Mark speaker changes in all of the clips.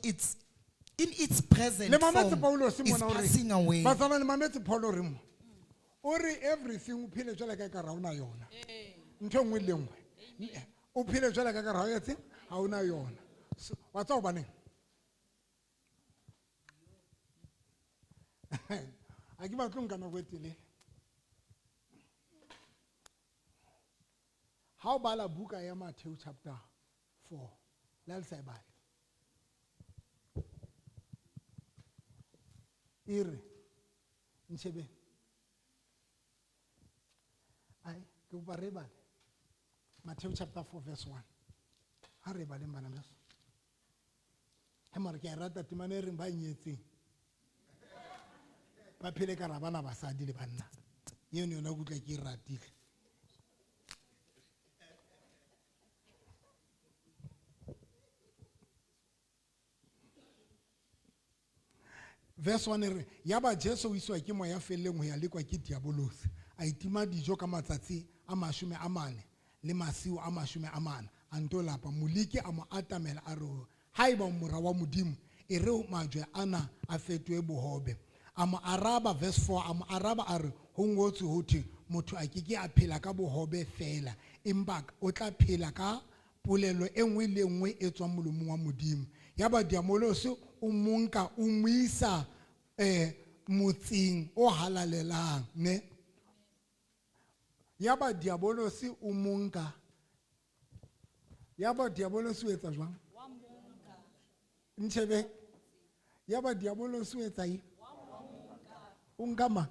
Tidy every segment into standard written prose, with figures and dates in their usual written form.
Speaker 1: it's in its present
Speaker 2: Le mametse
Speaker 1: form
Speaker 2: Paulos
Speaker 1: is
Speaker 2: mona o re
Speaker 1: passing away.
Speaker 2: Bazalwane, le mametse Paul o re mo o re everything o phele jwale ka ekare ha ona yona, ntho e nngwe le nngwe o phele jwale ka ekare ha o etse ha ona yona. So, wa tseba hobaneng ha ke batle ho nka nako e telele. Ha o bala buka ya Matthew chapter 4, le ha le sa e bale, e re ntshebe ai ke kopa re e bale Matthew chapter 4 verse 1. Ha re e baleng bana beso. He mara ke a e rata temana e reng ba nyetseng ba phele ka ra bana basadi le banna, eno yona ke utlwa ke e ratile. Verse 1 e re, yaba Jesu o iswa ke moya felleng ho ya lekwa ke diabolosi. A itima dijo ka matsatsi a mashome a mane le masiu a mashome a mane, a nto lapa. Moliki a mo atamela a re, haeba o mora wa Modimo, e re majwe ana a fetohe bohobe. A mo araba, verse 4, a mo araba a re, ho ngotswe ho thwe, motho a ke ke a phela ka bohobe feela, empa o tla phela ka polelo e nngwe le e nngwe e tswang molomong wa Modimo. Yaba diabolosi o mo nka o mo isa motseng o halalelang, ne? Yaba diabolosi o mo nka. Yaba diabolosi o etsa jwang? Ntshebe. Yaba diabolosi o etsa eng? O nka mang?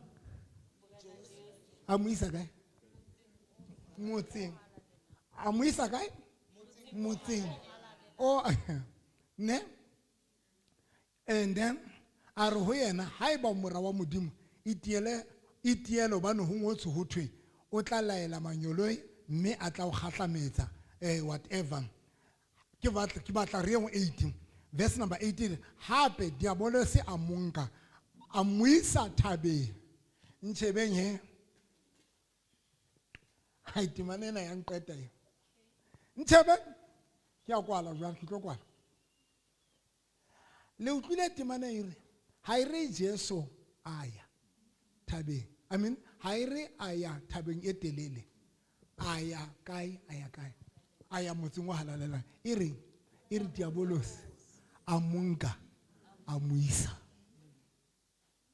Speaker 2: A mo isa kae? Motseng. A mo isa kae? Motseng. O ne? And then a re ho yena, haeba o mora wa Modimo, itiele, itiele hobane ho ngotswe ho thwe, o tla laela manyoloi mme a tla o kgahlametsa, whatever. Ke batla re ye ho 18. Verse number 18, hape diabolose a mo nka, a mo isa thabeng. Ntjhebeng he. Hai, temana ena ya nqeta e. Ntjhebe, ke a kwala jwale, ke tlo kwala. Le utlwile temana e re, ha e re Jesu a ya thabeng. I mean, ha e re a ya thabeng e telele. A ya kae, a ya kae? A ya motseng o halalelang. E reng? E re diabolose a mo nka, a mo isa.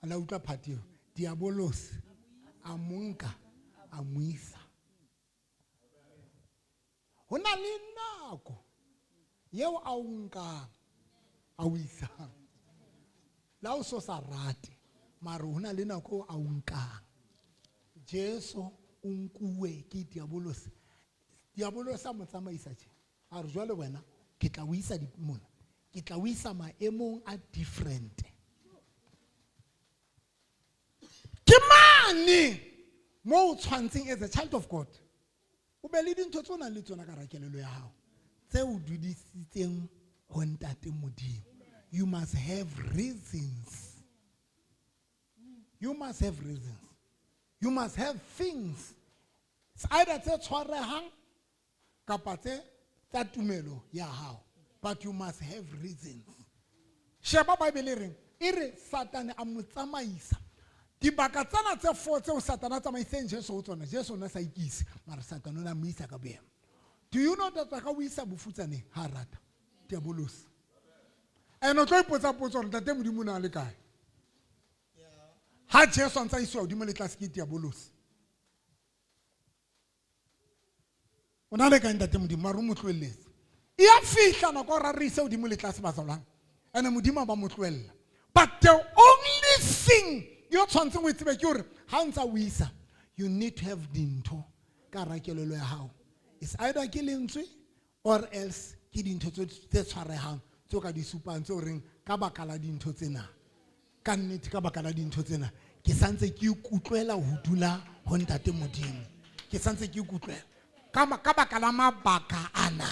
Speaker 2: A la utlwa part eo? Diabolose a mo nka, a mo isa. Ho na le nako eo a o nkang, a o isang. La o so sa rate, mara ho na le nako eo a o nkang. Jesu o nkuwe ke diabolose. Diabolose a mo tsamaisa tje. A re jwale wena ke tla o isa mona. Ke tla o isa maemong a different. Ke mane mo o tshwantseng as a child of God. O be le dintho tse o nang le tsona ka hara kelello ya hao, tse o dudisitseng ho Ntate Modimo. You must have reasons. You must have reasons. You must have things. It's either tse tshwarehang kapa tse tsa tumelo ya hao. But you must have reasons. Sheba Bible e reng, e re Satane a mo tsamaisa. Dibaka tsena tse 4 tseo Satane a tsamaiseng Jesu ho tsona, Jesu o ne a sa ikise, mara Satane o ne a mo isa ka boyena. Do you know that ba ka o isa bofutsaneng ha a rata? Diabolosi. And o tlo ipotsa potso hore Ntate Modimo o ne a le kae? Ha Jesu a ntse a isiwa hodimo le tlase ke diabolosi. O na le kae Ntate Modimo? Mara o mo tlohelletse. E a fihla nako ya hore a re ise hodimo le tlase bazalwane. And Modimo a ba mo tlohella. But the only thing yo tshwantseng o e tsebe ke hore ha o ntsa o isa, you need to have dintho ka hara kelello ya hao. It's either ke lentswe or else ke dintho tse tshwarehang tse o ka di supang tse o reng ka baka la dintho tsena, ka nnete ka baka la dintho tsena ke santse ke ikutlwela ho dula ho Ntate Modimo. Ke santse ke ikutlwela ka baka la mabaka ana.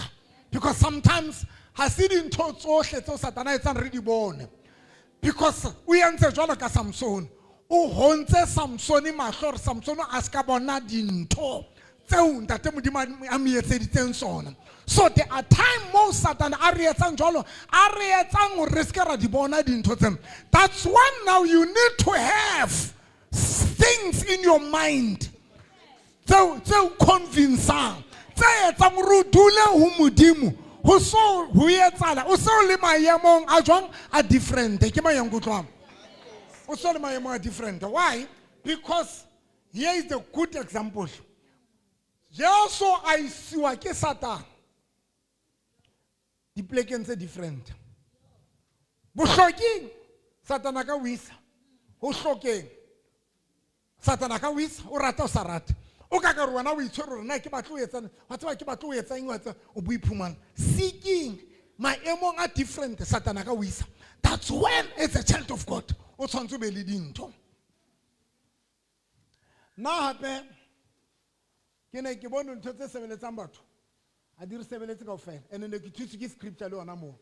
Speaker 2: Because sometimes ha se dintho tsohle tseo Satana a etsang re di bone. Because o entse jwalo ka Samson. O hontse Samsone mahlo hore Samsone a ska bona dintho Tseo ntate Modimo a mo etseditseng sona. So there are time moo Satan a re etsang jwalo, a re etsang hore re seke ra di bona dintho tsena. That's when now you need to have things in your mind tseo tseo convincang, tse etsang hore o dule ho Modimo ho so ho etsala o se o le maemong a jwang a different. Ke mang ya nkutlwang? O so le maemong a different. Why? Because here is the good example. Jesu a isiwa ke Satan dipolekeng tse different. Bohloking Satan a ka o isa, ho hlokeng Satan a ka o isa, o rata o sa rate. O ka ka re wena o itshwere hore na ke batle ho etsang, wa tseba ke batle ho etsa eng, wa tseba o bo iphumana seeking maemong a different. Satan a ka o isa. That's when as a child of God o tshwanetse o be le dintho. Nna hape ke ne ke bone ntho tse sebeletsang batho a di re sebeletse kaofela, and ne ke thuswe ke scripture le yona moo.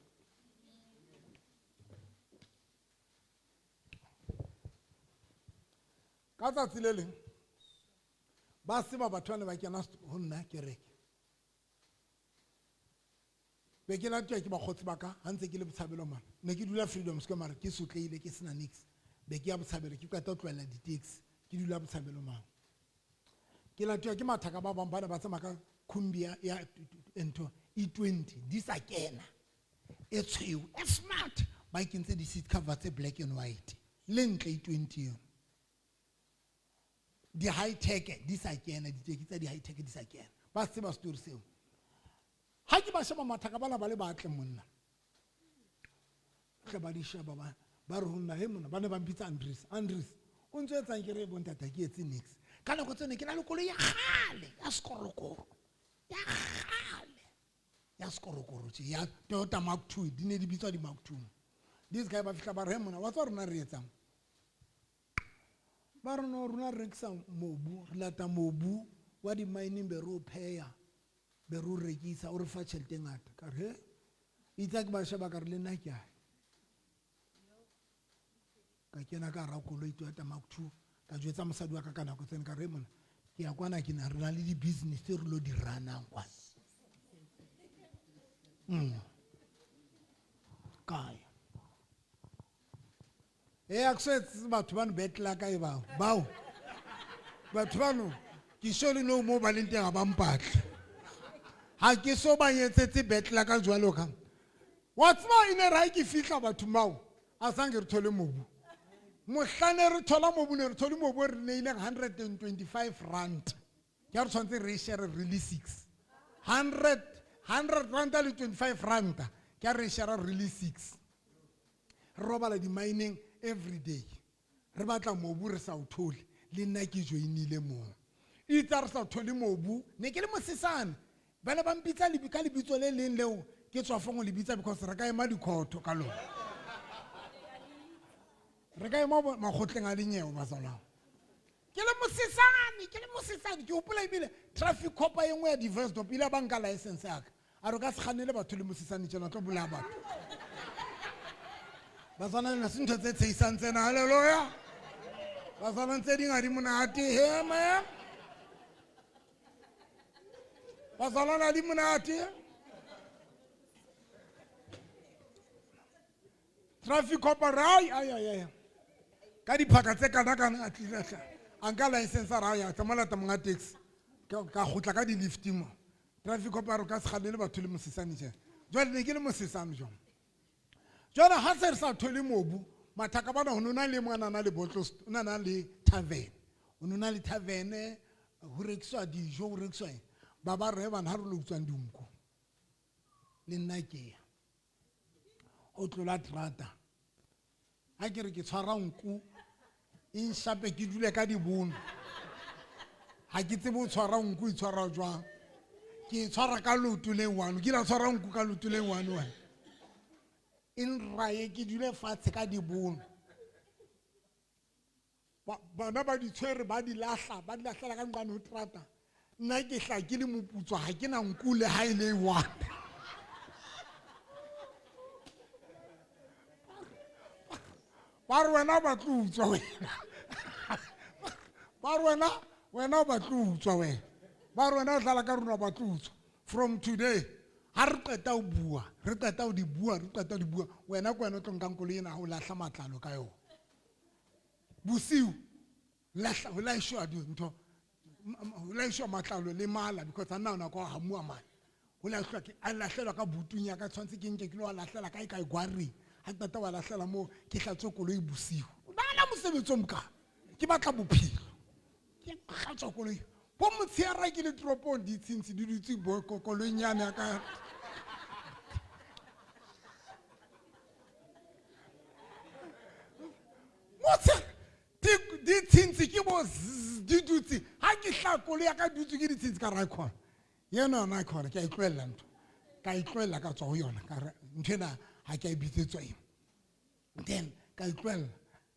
Speaker 2: Ka tsatsi le leng ba tseba batho ba ne ba kena ho nna kereke. Be ke latuwa ke bakgotsi ba ka ha ntse ke le Botshabelo mane. Ne ke dula Freedom Square mare ke sotlehile ke sena niks. Be ke ya Botshabelo ke qeta ho tlohella di-taxi ke dula Botshabelo mane. Ke latuwa ke mathaka ba bang ba ne ba tsamaya ka khumbi ya ntho E20 di sa kena. E tshweu e smart ba kentse di-seat cover tse black and white. Le ntle E20 eo. Di-high tech di sa kena, diteki tsa di-high tech di sa kena. Ba tseba story seo. Ha ke ba sheba mathaka bana ba le batle monna. Tle ba di sheba ba ba re ho nna he monna ba ne ba mpitsa Andries. Andries o ntse etsang ke re bontata ke etse nix. Ka nako tsene ke na le koloi ya kgale ya sekorokoro. Ya kgale ya sekorokoro tje ya Toyota Mark 2 di ne di bitswa di Mark 2. This guy ba fihla ba re he monna wa tswa rona re etsang. Ba re no rona re rekisa mobu, re lata mobu wa di mining be re o pheya, be re o rekisa, o re fa tjhelete e ngata. Ka re he, itse ha ke ba sheba ka re le nna ke a. Ka kena ka hara koloi Toyota Mark 2, ka jwetsa mosadi wa ka ka nako tsena ka re mona ke ya kwana ke na re na le di-business tse re lo di runang kwana. Kae? E a ke so etse batho bano betla ka e bao. Bao. Batho bano ke so le no mo ba leng teng ha ba mpatle. Ha ke so ba etsetse betla ka jwalo ka. Wa tseba e ne re ha ke fihla batho bao a sange re thole mobu. Mohlane re thola mobu ne re thole mobu re neileng 125 rand. Ke re tshwantse re share re le 6. 100 rand le 25 rand. Ke re share re le 6. Re robala di-mining every day. Re batla mobu re sa o thole. Le nna ke joinile moo. Itse re sa thole mobu, ne ke le mosesane. Ba ne ba mpitsa ka lebitso le leng leo ke tswa fong ho le bitsa because re ka ema dikhotho ka lona. Re ka ema makgotleng a dinyewe bazalwane. Ke le mosesane, ke le mosesane, ke hopola ebile traffic cop e nngwe ya Diversdorp ile ba nka license ya ka. A re ka se kgannele batho le mosesane tjena tlo bolaya batho. Bazalwane le se ntho tse tshehisang tsena, hallelujah. Bazalwane tse ding ha di monate, he man. Bazalwane ha di monate. Traffic cop a re ai ai ai ai. Ka diphaka tse kana kana a tlisa tla. A nka license a re ai tsamaya lata monga taxi. Ka kgutla ka di-lift mo. Traffic cop a re ka se kgannele batho le mosesane tjena. Jwale ne ke le mosesane jwang. Jwale ha se re sa thole mobu, mathaka bana ho no na le mwana na le bottle, o na na le tavern. O no na le tavern, ho rekiswa dijo, ho rekiswa eng. Ba ba re bana ha re lo utswang dinku. Le nna ke ya. O tlola terata. Ha ke re ke tshwara nku, e nshape ke dule ka dibono. Ha ke tsebe ho tshwara nku e tshwara jwang. Ke e tshwara ka leoto le one. Ke la tshwara nku ka leoto le one one. E nraye ke dule fatshe ka dibono. Bana ba di tshwere ba di lahla, ba di lahlela ka nqane ho terata. Nna ke hla ke le moputswa ha ke na nku le ha e le one. Ba re wena o batla ho utswa wena. Ba re wena o batla ho utswa wena. Ba re wena o dlala ka rona ba tlo utswa. From today, ha re qeta ho bua, re qeta ho di bua, re qeta ho di bua, wena ke wena o tlo nkang koloi ena ho lahla matlalo ka yona. Bosiu, lahla, ho laeshwa dintho, ho laeshwa matlalo le mala because ha nna nako ya ho hamuwa mala. Ho lahlwa ke, a lahlelwa ka butung ya ka, tshwanetse ke nke ke lo a lahlela kae kae gwareng. Ha ke qeta ho a lahlela moo, ke hlatswe koloi bosiu. Nahana mosebetsi o mokana. Ke batla bophelo. Ke hlatswa koloi. Bo motshehare ke le toropong ditshintshi di dutse bo koloing yane ya ka. Motshehare ditshintshi ke bo di dutse. Ha ke hla koloi ya ka dutse ke ditshintshi ka ra khona. Yena yona khona ke a itlohella ntho. Ka itlohella ka tswa ho yona ka re ntho ena ha ke a e bitsetswa eng. Then ka itlohella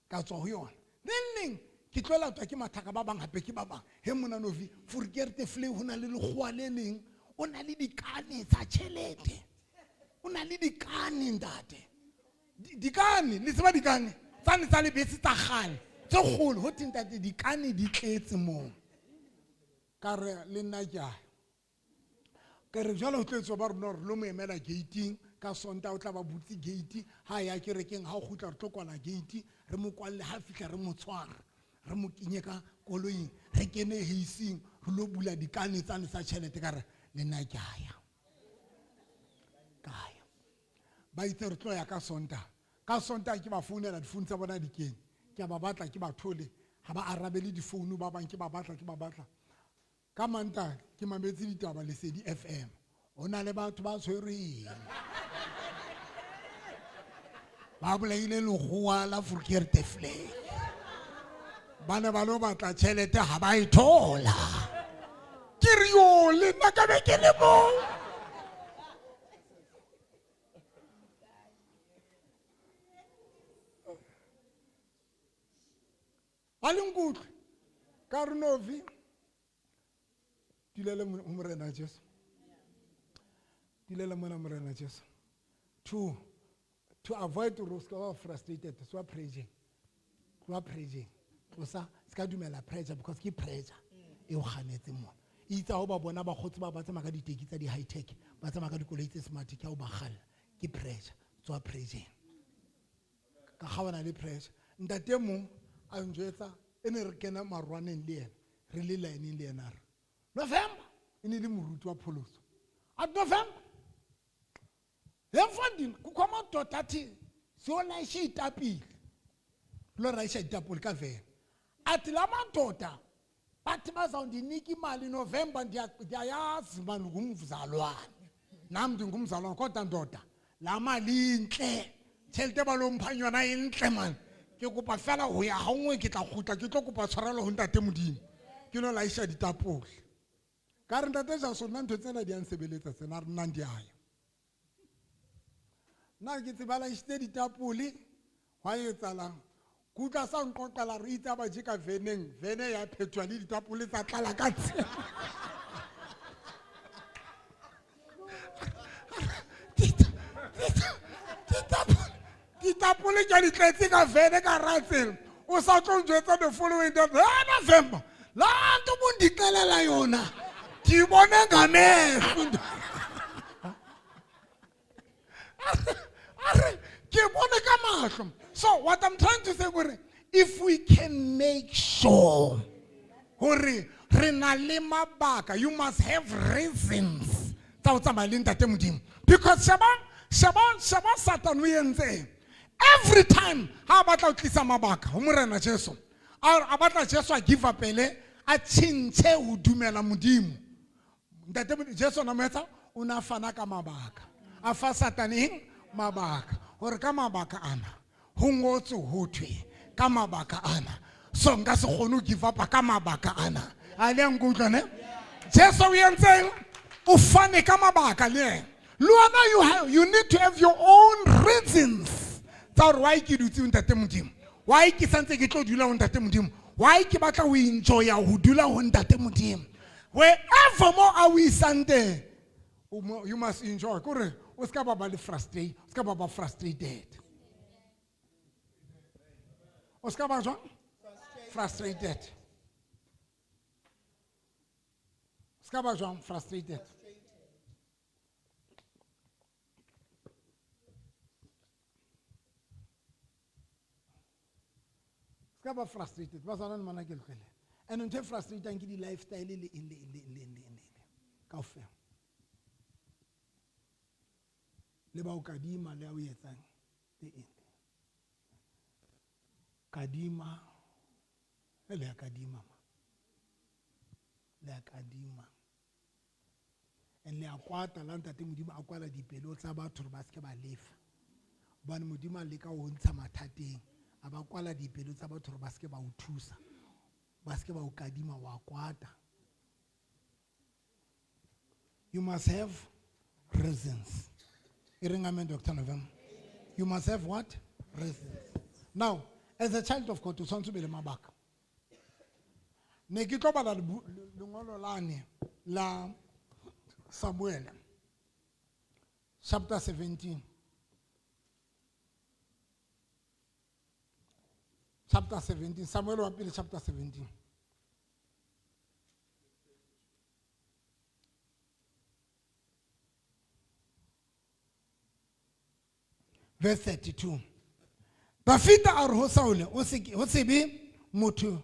Speaker 2: ka tswa ho yona. Neng neng ke tlo latwa ke mathaka ba bang hape ke ba bang. He mona Novi, Furkerte Flay ho na le lekgowa le leng o na le dikane tsa tjhelete. O na le dikane ntate. Dikane, le tseba dikane tsane tsa lebese tsa kgale tse kgolo ho thwe ntate dikane di tletse moo. Ka re le nna ke a Ke re jwale ho tlo etsuwa ba rona re lo mo emela gate-ing ka Sontaha o tla ba butse gate ha ya kerekeng ha o kgutla re tlo kwala gate re mo kwalle ha fihla re mo tshwara re mo kenye ka koloing re kene heising re lo bula dikane tsane tsa tjhelete ka re le nna ke a ya ka ya ba itse re tlo ya ka Sontaha ka Sontaha ke ba founela difounu tsa bona di kene ke a ba batla ke ba thole ha ba arabele difounu ba bang ke ba batla ke ba batla Ka Mantaha ke mametse ditaba Lesedi FM. Ho na le batho ba tshwerweng. Ba bolaile lekgowa la Verkeerdevlei. Ba ne ba lo batla tjhelete ha ba e thola. Ke re yo le nna ka be ke le moo. Ga le nkutlwe ka re novi dulele ho morena Jesu dulele mona morena Jesu to to avoid gore o se ka ba frustrated tsoa pressure tloa pressure tlosa se ka dumela pressure because ke pressure e o ganetseng mona itse ha o ba bona bakgotsi ba ba tsamaya ka diteki tsa di-high tech ba tsamaya ka dikoloi tse smart ke ha o ba kgalla ke pressure tswa pressure ka kgaoana le pressure ntate e mong a njwetsa e ne re kena marwaneng le yena re le lineng le yena a re November e ne e le moruti wa pholoso a re November emfondini kukho amadoda athi siyolayisha iitapile lo rayisha itapile ka vele athi la madoda bathi bazawundinika imali November ndiyayazi uba ndingumzalwane nam ndingumzalwane kodwa ndoda laa mali intle tšhelete ba lo mphang yona e ntle mane ke kopa fela go ya gangwe ke tla kgutla ke tlo kopa tshwarelo go ntate modimo ke no laiša ditapole ka re ntate jaso nna ntho tsena di yang sebeletsa tsena re nnang di aya nna ke tseba laišitse ditapole gwa etsalang ke utlwa sa nqoqela re itse a ba je ka veneng vene ya phetoa le ditapole tsa tlala ka tsela ditapole ke di tletse ka vene ka ra tsela o sa tlo njwetsa the following day November laa nto ubundixelela yona ndiyibone ngamehlo a re ke bone ka mahlo so what i'm trying to say gore if we can make sure gore re na le mabaka you must have reasons tsa go tsamaya le ntate modimo because sheba sheba sheba satan o entseng every time ha a batla go tlisa mabaka go morena jesu a batla jesu a give up-ele a tšhentšhe go dumela modimo Ntate Jesu na mo etsa o ne a fana ka mabaka a fa satane eng mabaka gore ka mabaka ana go ngotswe go thwe ka mabaka ana so nka se kgone go give up ka mabaka ana a le yang utlwa ne Jesu o entseng o fane ka mabaka le ena le wena you have, you need to have your own reasons tsa gore why ke dutse ntate modimo why ke santse ke tlo dula go ntate modimo why ke batla go enjoya go dula go ntate modimo Wherever mo a o isang teng, you must enjoy. Kore o ska ba ba le frustrate, o ska ba ba frustrated. O ska ba jwang? Frustrated. Se ka ba jwang frustrated. Se ka ba frustrated. Ba tshwana le mana ke tlohele. And ntho e frustrating ke di-lifestyle le eng le eng le eng le eng le eng le eng. Kaofela. Le ba o kadima le a o etsang le eng. Kadima, le a kadima ma. Le a kadima. And le a kwata la ntate Modimo a kwala dipelo tsa batho hore ba se ke ba lefa. Hobane Modimo a leka ho ntsha mathateng, a ba kwala dipelo tsa batho hore ba se ke ba o thusa. Ba se ke ba o kadima wa kwata. You must have reasons. E reng amen, Dr. November. You must have what? Reasons. Now, as a child of God, o tshwanetse o be le mabaka. Ne ke tlo bala lengolo lane la Samuel, chapter 17. Chapter 17, Samuel wa pele chapter 17. Verse 32. Dafita a re ho Saule, o se ke, ho se be motho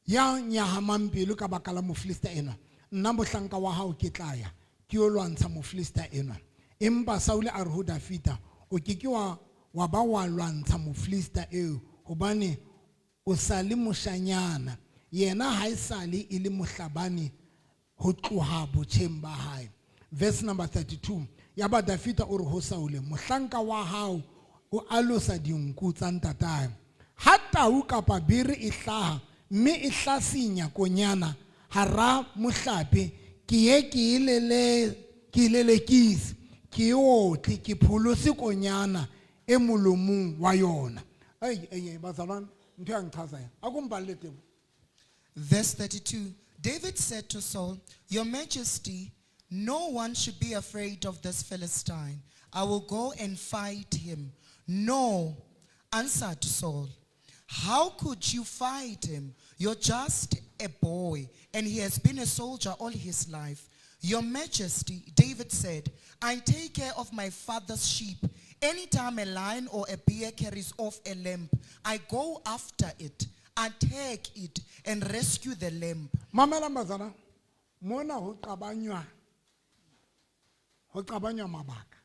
Speaker 2: ya nyahamang pelo ka baka la Mofilista enwa. Nna mohlanka wa hao ke tla ya, ke yo lwantsha Mofilista enwa. Empa Saule a re ho Dafita, o ke ke wa ba wa lwantsha Mofilista eo, hobane o sa le moshanyana. Yena ha e sale e le mohlabani ho tloha botjheng ba hae. Verse number 32. Yaba Dafita o re ho Saule, mohlanka wa hao o alosa dinku tsa ntatae. Ha tau kapa bere e hlaha, mme e hlasinya konyana hara mohlape, ke ye ke e lele, ke e lelekise, ke e otle, ke pholose konyana e molomong wa yona. Ei, ei, ei, bazalwane, ntho ya nchaza ya. Akumbhalele teng.
Speaker 1: Verse 32, David said to Saul, Your Majesty, no one should be afraid of this Philistine. I will go and fight him. No, answered Saul. How could you fight him? You're just a boy, and he has been a soldier all his life. Your Majesty, David said, I take care of my father's sheep. Anytime a lion or a bear carries off a lamb, I go after it, attack it, and rescue the lamb.
Speaker 2: Mamela mazana, mona ho qabanywa, ho qabanywa mabaka.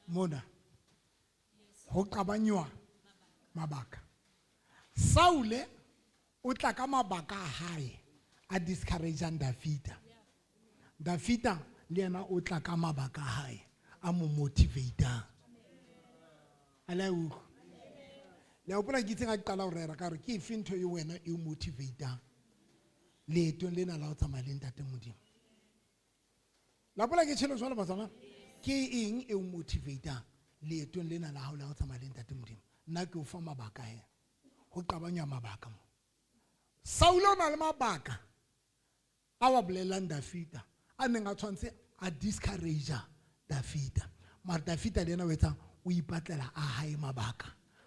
Speaker 2: Mona ho qabanywa mabaka. Saule o tla ka mabaka a hae a discourageang Dafita. Dafita le yena o tla ka mabaka a hae a mo motivatang. A la utlwa? Le a hopola ke itse ga ke qala ho rera ka hore ke efe ntho e wena e o motivatang leetong lena la ho tsamaya le Ntate Modimo. La hopola ke tjhelo jwalo batswana? Ke eng e o motivatang leetong lena la hao la ho tsamaya le Ntate Modimo? Nna ke o fa mabaka he. Ho qabanywa mabaka mo. Saule o na le mabaka a wa bolellang Dafita, a neng a tshwanetse a discourage Dafita. Mara Dafita le yena o etsang? O ipatlela a hae mabaka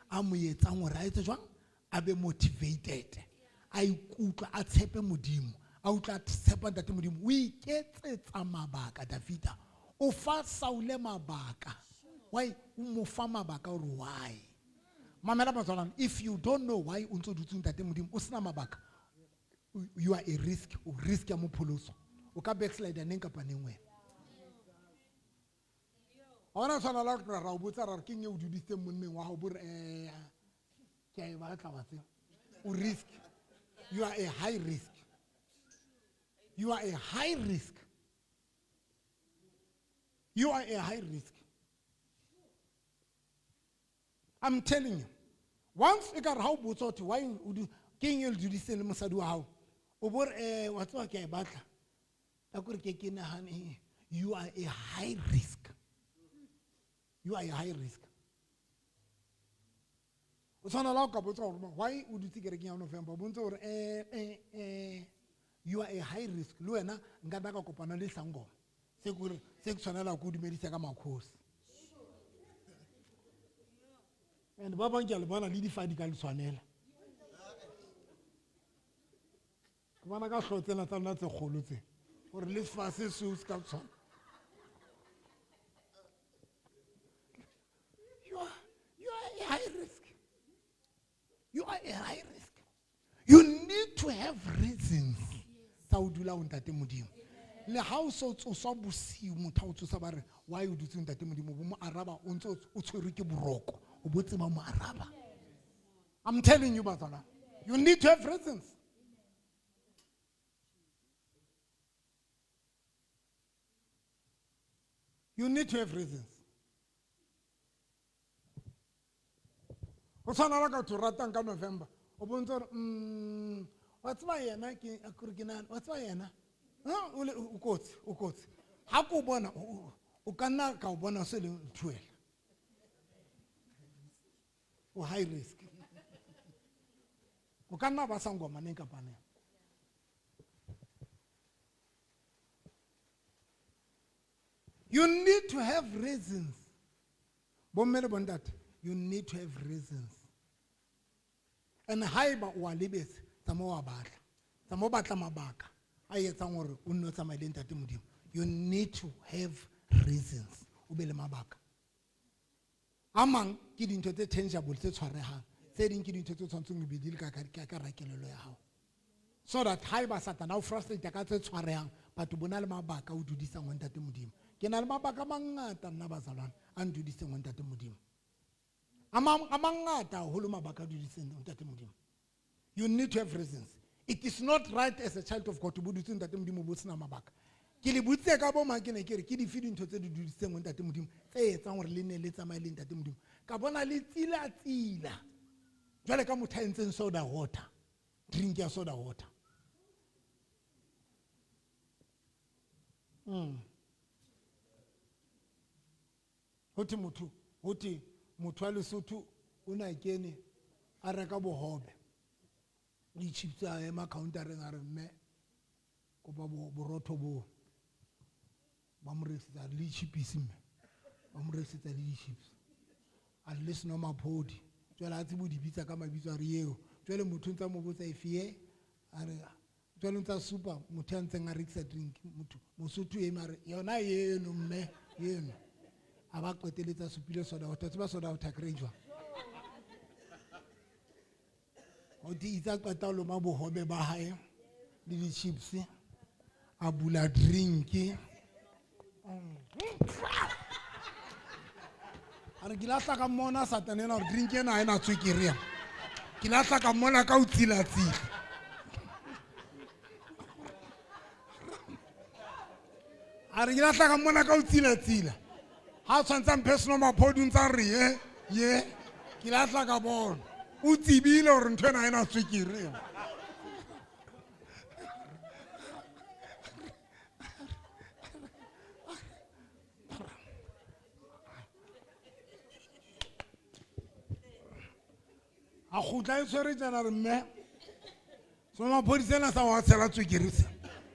Speaker 2: a mo etsang hore a etse jwang? A be motivated. A ikutlwa a tshepe Modimo. A utlwa a tshepa Ntate Modimo. O iketsetsa mabaka Dafita. O fa Saule mabaka. Why? O mo fa mabaka hore why? Mamela batswalane, if you don't know why o ntso dutse Ntate Modimo, o sena mabaka, you are a risk, o risk ya mopholoso. O ka backslide neng kapa neng wena. Ha hona tshwana la hore ra o botsa ra re ke eng e o dudisitseng monneng wa hao, bo re, ke a e batla wa tseba. O risk. You are a high risk. You are a high risk. You are a high risk. I'm telling you. Once e ka re ha o botsa hore why o du-, ke eng e le dudisitseng le mosadi wa hao, o bo re, wa tseba ke a e batla. Ka kore ke ke nahane, you are a high risk. You are a high risk. O tshwana le ha o ka botsa hore why o dutse kerekeng ya November, o bontse hore, you are a high risk. Le wena nka nna ka kopana le sangoma. Se ke hore, se ke tshwanela ke o dumedise ka makgosi. And ba bang ke a le bona le difadi ka le tshwanela. Ke bona ka hlooho tsena tsa lona tse kgolo tse gore le fase seo se ka tshwana. You are a high risk. You are a high risk. You need to have reasons tsa ho dula ho ntate Modimo. Le ha o so tsoswa bosiu, motho a o tsosa ba re, why o dutse ntate Modimo? Bo mo araba, o ntse o tshwerwe ke boroko. O bo tseba mo araba. I'm telling you, Batswana, you need to have reasons. You need to have reasons. O tshwana le ka tho ratang ka November. O bontse gore, wa tseba yena ke, a kore ke nahana, wa tseba yena? Ha, o le, o kotsi, o kotsi. Ha ko bona, o ka nna ka o bona se le nthuela. O high risk. O ka nna ba sa ngoma neng kapa neng. You need to have reasons. Bomme le bontate, you need to have reasons. And haeba o a lebetse, tsamaya o a batla. Tsamaya o batla mabaka a etsang hore o nne o tsamaye le ntate Modimo. You need to have reasons. O be le mabaka. A mang ke dintho tse tangible, tse tshwarehang. Tse ding ke dintho tse tshwantseng o be di le ka rakelelo ya hao. So that haeba Satana o frustrate ka tse tshwarehang, batho bona le mabaka o dudisang ho ntate Modimo. Ke na le mabaka a mangata nna bazalwane a ndudiseng ho ntate Modimo. A mangata haholo mabaka a dudiseng ho ntate Modimo. You need to have reasons. It is not right as a child of God to bo dutse ntate Modimo bo sena mabaka. Ke le botse ka bo mang ke ne ke re ke dife dintho tse di dudiseng ho ntate Modimo tse etsang hore le ne le tsamaye le ntate Modimo. Ka bona le tsila tsila. Jwale ka motho a entseng soda water. Drink ya soda water. Ho thwe motho, ho thwe motho wa Lesotho o na kene a reka bohobe. Le chips a ema countereng a re mme kopa borotho bo. Ba mo rekisetsa le chips mme. Ba mo rekisetsa le chips. A le seno maphodi. Jwale a tsebo di bitsa ka mabitso a re eo. Jwale motho ntsa mo botsa efe ye? A re jwale ntsa supa motho a ntseng a rekisa drink motho Mosotho eme a re yona eno mme eno. A ba qeteletsa supile soda water, tseba soda water kry jwang? Ho di itsa qeta ho loma bohobe ba hae le di chips a bula drink. A re ke lahla ka mona Satane ena hore drink ena ha ena tswekere ya. Ke lahla ka mona ka ho tsila-tsila. A re ke lahla ka mona ka ho tsila-tsila. Ha tshwantse a mphe seno maphodi o ntsa re ye, ye. Ke lahla ka bona. O tsebile hore ntho ena ha ena tswekere ya. A kgutla e tshwere tjena re mme so maphodisa ena sa wa tshela tswekere se.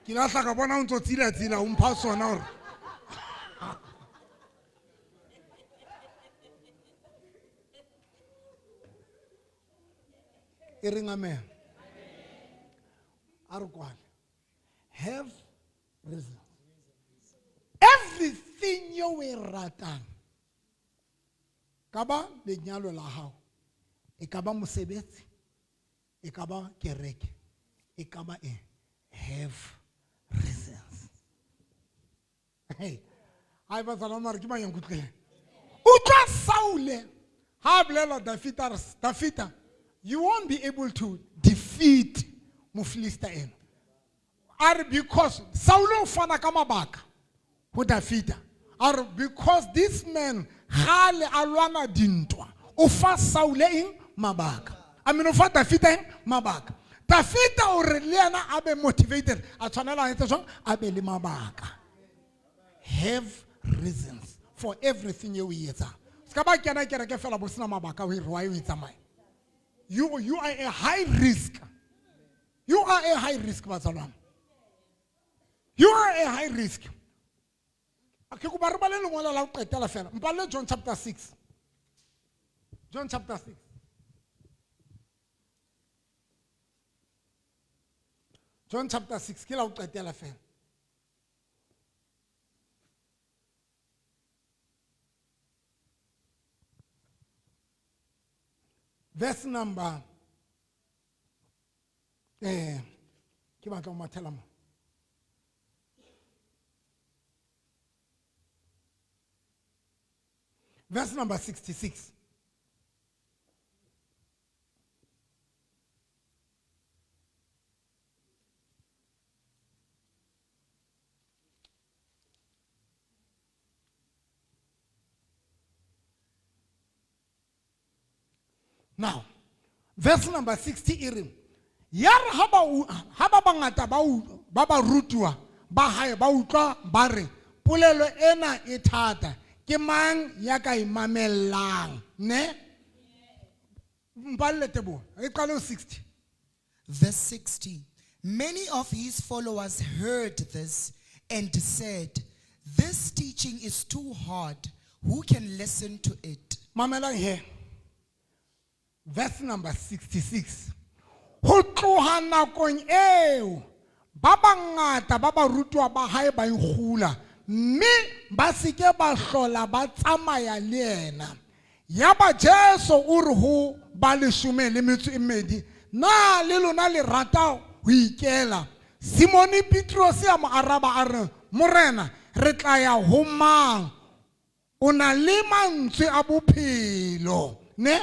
Speaker 2: Ke lahla ka bona o ntso tsila-tsila o mpha sona hore e reng amen. A re kwale. Have reasons. Everything yo e ratang ka ba lenyalo la hao, e ka ba mosebetsi, e ka ba kereke, e ka ba eng, have reasons. Hey, ha ba tsana mare ke mang ya nkutlwileng? Utlwa Saule ha bolela Dafita, re, Dafita, you won't be able to defeat Mofilista ena. A re because Saule o fana ka mabaka ho Dafita. A re because this man gale a lwana dintwa, o fa Saule eng mabaka. I mean o fa Dafita eng mabaka. Dafita o re le yena a be motivated, a tshwanela a etse jwang? A be le mabaka. Have reasons for everything eo o e etsang. Se ka ba kena kereke fela bo sena mabaka ho e re why o e tsamaya. You are a high risk. You are a high risk, batsalwana. You are a high risk. Ke kopa re bale lengolo la ho qetela fela. Mpalle John chapter 6. John chapter 6. John chapter 6 ke la ho qetela fela. Verse number ke batla ho mathela mo. Verse number 66. Now, verse number 60 e re, ya re ha ba ha ba bangata ba ba barutuwa ba hae ba utlwa ba re polelo ena e thata, ke mang ya ka e mamellang, ne? Mpalle Teboho, e qale ho 60.
Speaker 1: Verse 60. Many of his followers heard this and said, This teaching is too hard. Who can listen to it?
Speaker 2: Mamelang he. Verse number 66. Ho tloha nakong eo, ba bangata ba barutwa ba hae ba ikgula, mme ba se ke ba hlola ba tsamaya le yena. Yaba Jesu o re ho ba leshome le metso e mmedi, na le lona le rata ho ikela? Simone Petrose a mo araba a re, Morena, re tla ya ho mang? O na le mantswe a bophelo, ne?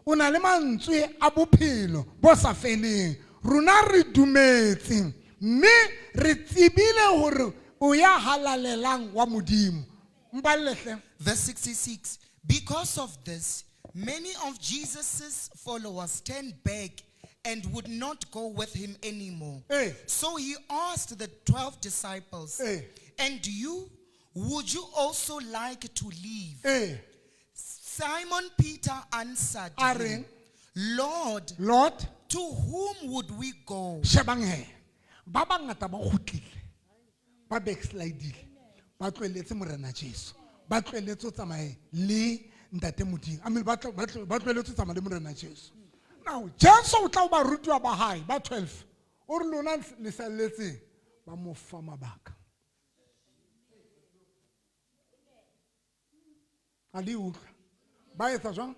Speaker 2: O na le mantswe a bophelo bo sa feleng. Rona re dumetse mme re tsebile hore o ya halalelang wa Modimo. Mpalle hle.
Speaker 1: Verse 66. Because of this, many of Jesus' followers turned back and would not go with him anymore.
Speaker 2: Hey.
Speaker 1: So he asked the 12 disciples,
Speaker 2: Hey.
Speaker 1: And you, would you also like to leave?
Speaker 2: Hey.
Speaker 1: Simon Peter answered
Speaker 2: A
Speaker 1: him,
Speaker 2: reng?
Speaker 1: Lord,
Speaker 2: Lord,
Speaker 1: to whom would we go?
Speaker 2: shebang he. Ba bangata ba kgutlile. Ba backslidile. Ba tlohelletse Morena Jesu. Ba tlohelletse ho tsamaya le Ntate Modimo. I mean, ba tlohelletse ho tsamaya le Morena Jesu. Now, Jesu o tla ho barutiwa ba hae, ba 12. O re lona le salletseng, ba mo fa mabaka. A le utlwa? Ba etsa jwang?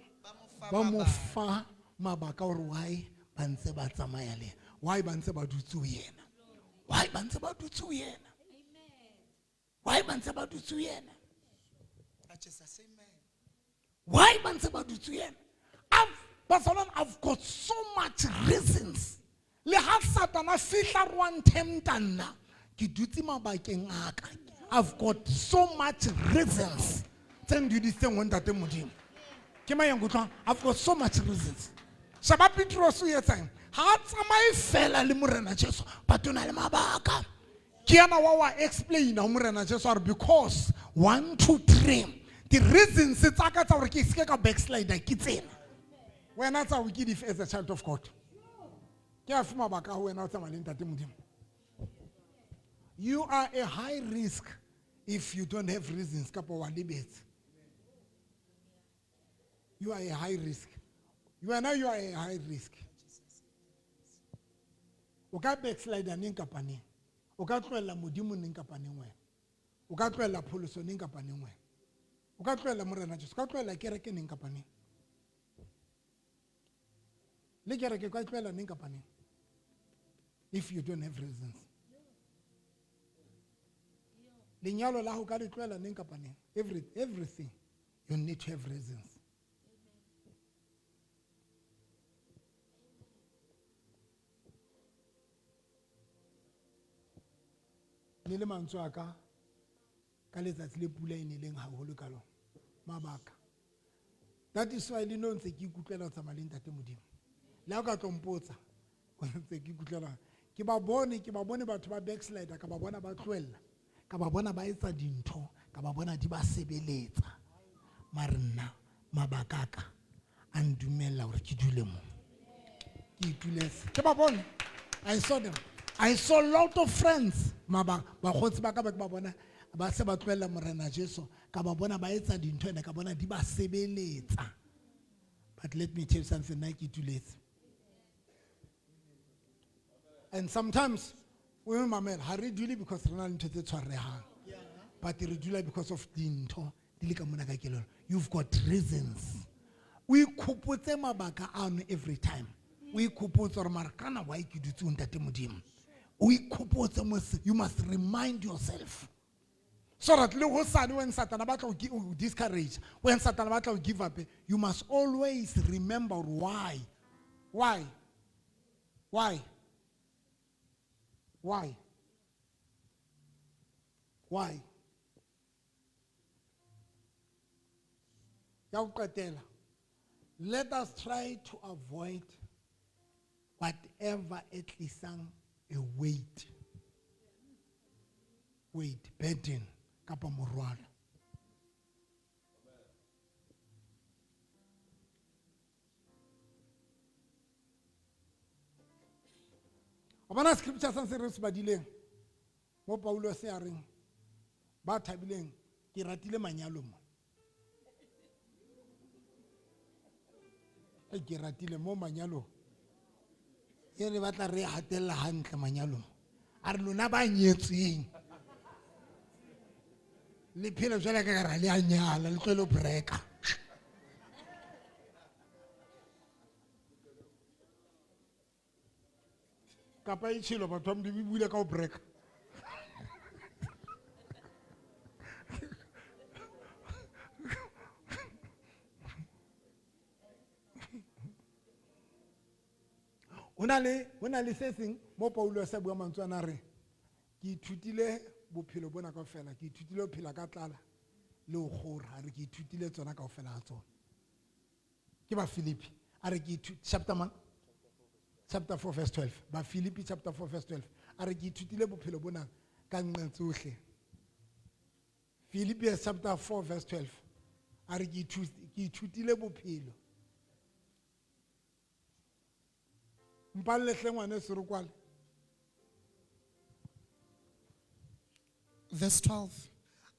Speaker 2: Ba mo fa mabaka hore why ba ntse ba tsamaya le yena. Why ba ntse ba dutse ho yena. Why ba ntse ba dutse ho yena. Why ba ntse ba dutse ho yena. Why ba ntse ba dutse ho yena. Pastor, I've got so much reasons. Le ha Satana fihla re wa nthemta nna, ke dutse mabakeng a ka. I've got so much reasons. Tse ndudisitseng ho Ntate Modimo. Ke mang ya nkutlwang? I've got so much reasons. Sheba Petros o etsang? Ha a tsamaye fela le Morena Jesu, but o na le mabaka. Ke yena wa explain ho Morena Jesu a re, because 1, 2, 3, the reasons tsa ka tsa hore ke se ke ka backslider ke tsena. Wena tsa ho ke dife as a child of God? Ke afe mabaka a ho wena o tsamaya le Ntate Modimo? You are a high risk if you don't have reasons kapa wa lebetse. You are a high risk. You are now, you are a high risk. O ka backslider neng kapa neng. O ka tlohella Modimo neng kapa neng wena. O ka tlohella pholoso neng kapa neng wena. O ka tlohella Morena Jesu, o ka tlohella kereke neng kapa neng. Le kereke o ka tlohella neng kapa neng. If you don't have reasons. Lenyalo la ho ka le tlohella neng kapa neng. Everything you need to have reasons. Ne le mantswe a ka, ka letsatsi le pula e neleng haholo ka lona. Mabaka. That is why le no ntse ke ikutlwela ho tsamaya le Ntate Modimo. Le ha o ka tlo mpotsa, o ntse ke ikutlwela. Ke ba bone, ke ba bone batho ba backslider, ka ba bona ba tlohella, ka ba bona ba etsa dintho, ka ba bona di ba sebeletsa. Mare nna mabaka a ka a ndumella hore ke dule mo. Ke ituletse. Ke ba bone. I saw them. I saw a lot of friends. Mabaka, bakgotsi ba ka ba ke ba bona ba se ba tlohella Morena Jesu, ka ba bona ba etsa dintho ene, ka bona di ba sebeletsa. But let me tell you something, nna ke ituletse. And sometimes O e mamela, ha re dule because re na le ntho tse tshwarehang. But re dula because of dintho di le ka mona ka kelello. You've got reasons. O ikhopotse mabaka ano every time. O ikhopotse hore mara kana why ke dutse ho ntate Modimo. O ikhopotse mos, you must remind yourself. So that le hosane when Satan a batla ho discourage, when Satan a batla ho give up, you must always remember why. Why? Why? Why? Why? Ya ho qetela. Let us try to avoid whatever e tlisang a weight. Weight, burden, kapa morwalo. Wa bona scripture sa se re se badileng mo Paulus a reng ba thabileng ke ratile manyalo mo. Ei, ke ratile mo manyalo. E re batla re hatella hantle manyalo. A re lona ba nyetsweng. Le phela jwale ka ra le a nyala, le tlohele ho breaka. Kapa e tshelo batho ba Modimo e buile ka ho breaka. Ho na le se seng mo Paulus a bua mantswe ana a re, ke ithutile bophelo bona kaofela, ke ithutile ho phela ka tlala le ho kgora, a re ke ithutile tsona kaofela ha tsona. Ke ba Filipi, a re ke chapter mang? Chapter 4 verse 12. Ba Filipi chapter 4 verse 12. A re ke ithutile bophelo bona ka nqa tsohle. Philippians chapter 4 verse 12. A re ke ithutile bophelo. Mpalle hle ngwaneso re kwale.
Speaker 1: Verse 12.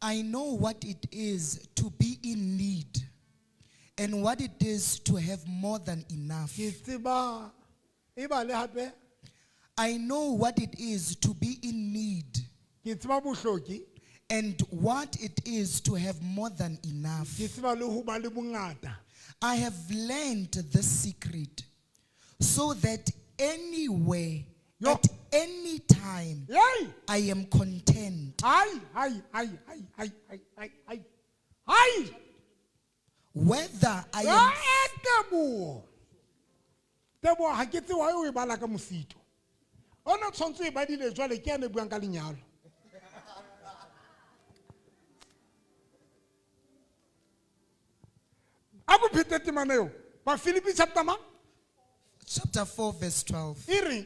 Speaker 1: I know what it is to be in need and what it is to have more than enough.
Speaker 2: Ke tseba e bale hape.
Speaker 1: I know what it is to be in need
Speaker 2: Ke tseba bohloki.
Speaker 1: and what it is to have more than enough.
Speaker 2: Ke tseba le ho ba le bongata.
Speaker 1: I have learned the secret so that anywhere,
Speaker 2: Yo.
Speaker 1: at any time,
Speaker 2: Yay!
Speaker 1: I am content.
Speaker 2: Ai, ai, ai, ai, ai, ai, ai, ai. Ai!
Speaker 1: Whether I am
Speaker 2: Ah, Teboho. Teboho, ha ke tsebe why o e bala ka mosito. Ona tshwantse o e badile jwale ke yane e buang ka lenyalo. A ko phete temana eo. Ba Filipi chapter mang?
Speaker 1: Chapter 4 verse 12.
Speaker 2: E reng?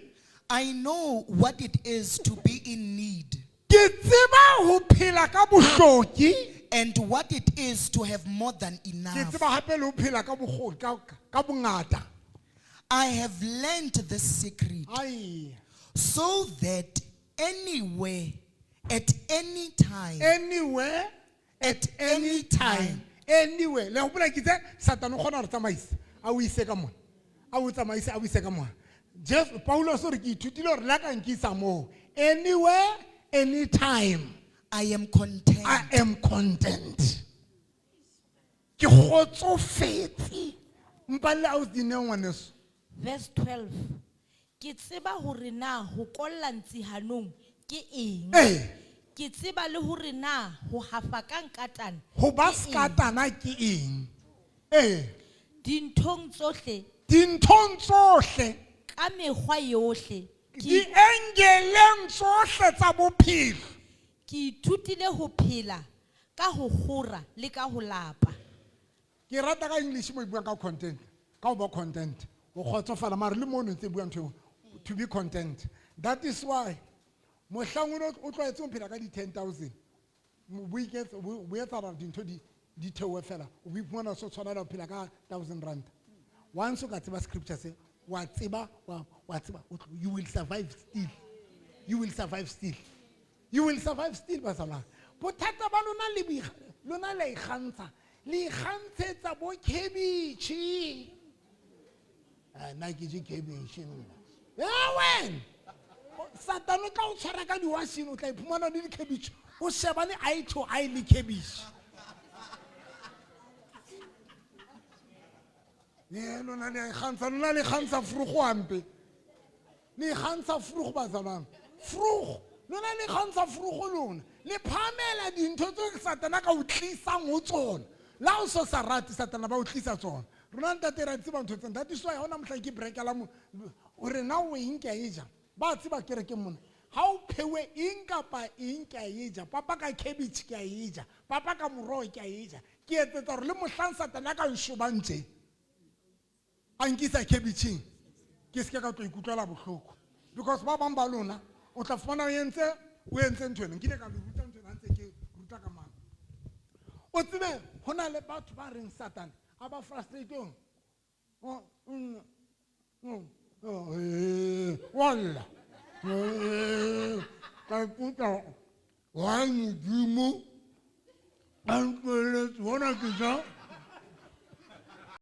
Speaker 1: I know what it is to be in need
Speaker 2: Ke tseba ho phela ka bohloki.
Speaker 1: and what it is to have more than
Speaker 2: Ke
Speaker 1: enough.
Speaker 2: tseba hape le ho phela ka bokgoni, ka bongata.
Speaker 1: I have learned the secret
Speaker 2: Ai.
Speaker 1: so that anywhere, at any time,
Speaker 2: Anywhere,
Speaker 1: at
Speaker 2: any
Speaker 1: any
Speaker 2: time,
Speaker 1: time,
Speaker 2: anywhere. Le hopola ke itse Satan o kgona ho re tsamaisa, a o ise ka mona. A o tsamaise, a o ise ka mona. Jesu, Paulus o re ke ithutile hore la ka nkisa moo. Anywhere, anytime.
Speaker 1: I am content.
Speaker 2: I am content. Ke kgotsofetse. Mpalle a o di neng ngwaneso.
Speaker 3: Verse 12. Ke tseba hore na ho kolla ntsi hanong ke eng.
Speaker 2: Eh.
Speaker 3: Ke tseba le hore na ho hafa ka nkatana
Speaker 2: Ho ba
Speaker 3: ke eng.
Speaker 2: skatana ke eng? Eh.
Speaker 3: Dinthong tsohle.
Speaker 2: Dinthong tsohle.
Speaker 3: Ka mekgwa yohle. Ke
Speaker 2: Diengeleng tsohle tsa bophelo.
Speaker 3: Ke ithutile ho phela ka ho kgora le ka ho lapa.
Speaker 2: Ke rata ka English mo e buang ka content. Ka ho ba content. O kgotsofala mare le mono ntse buang ntho eo, to be content. That is why mohlang o no o tlwaetse ho phela ka di 10,000, bo iketsa, bo etsa hore dintho di theohe fela, o bo iphumana o so tshwanela ho phela ka 1,000 rand. Once o ka tseba scripture se, wa tseba, wa tseba, o tlo, you will survive still. You will survive still. You will survive still, bazalwane. Bothata ba lona le boikga-, lona le a ikgantsha. Le ikgantshetsa bo cabbage. Ah, nna ke je cabbage nna. Eh, wena. Satane o tla o tshwara ka diwashene, o tla iphumana le di-cabbage, o shebane eye to eye le cabbage. Ye lona le a ikgantsha, lona le ikgantsha frugo hampe. Le ikgantsha frugo, bazalwane. Frugo, lona le ikgantsha frugo lona. Le phamela dintho tseo Satana ka o tlisang ho tsona. La o so sa rate Satana ba o tlisa tsona. Rona ntate ra tseba ntho tsena. That is why hona mohlang ke breakela mo hore na o eng ke a e ja. Ba tseba kerekeng mona. Ha o phewe eng kapa eng ke a e ja. Papa ka cabbage ke a e ja. Papa ka moroho ke a e ja. Ke etsetsa hore le mohlang Satana a ka nshobang tje, a nkisa cabbageng, ke seke ka tlo ikutlwela bohloko. Because ba bang ba lona o tla fumana o entse ntho ena. Nkile ka le ruta ntho ena, ha ntse ke ruta ka mang. O tsebe ho na le batho ba reng Satane a ba frustrate-ong. Oh, oh, wa lla. Ka ikutlwa, why Modimo a ntlohelletse hona ke ja?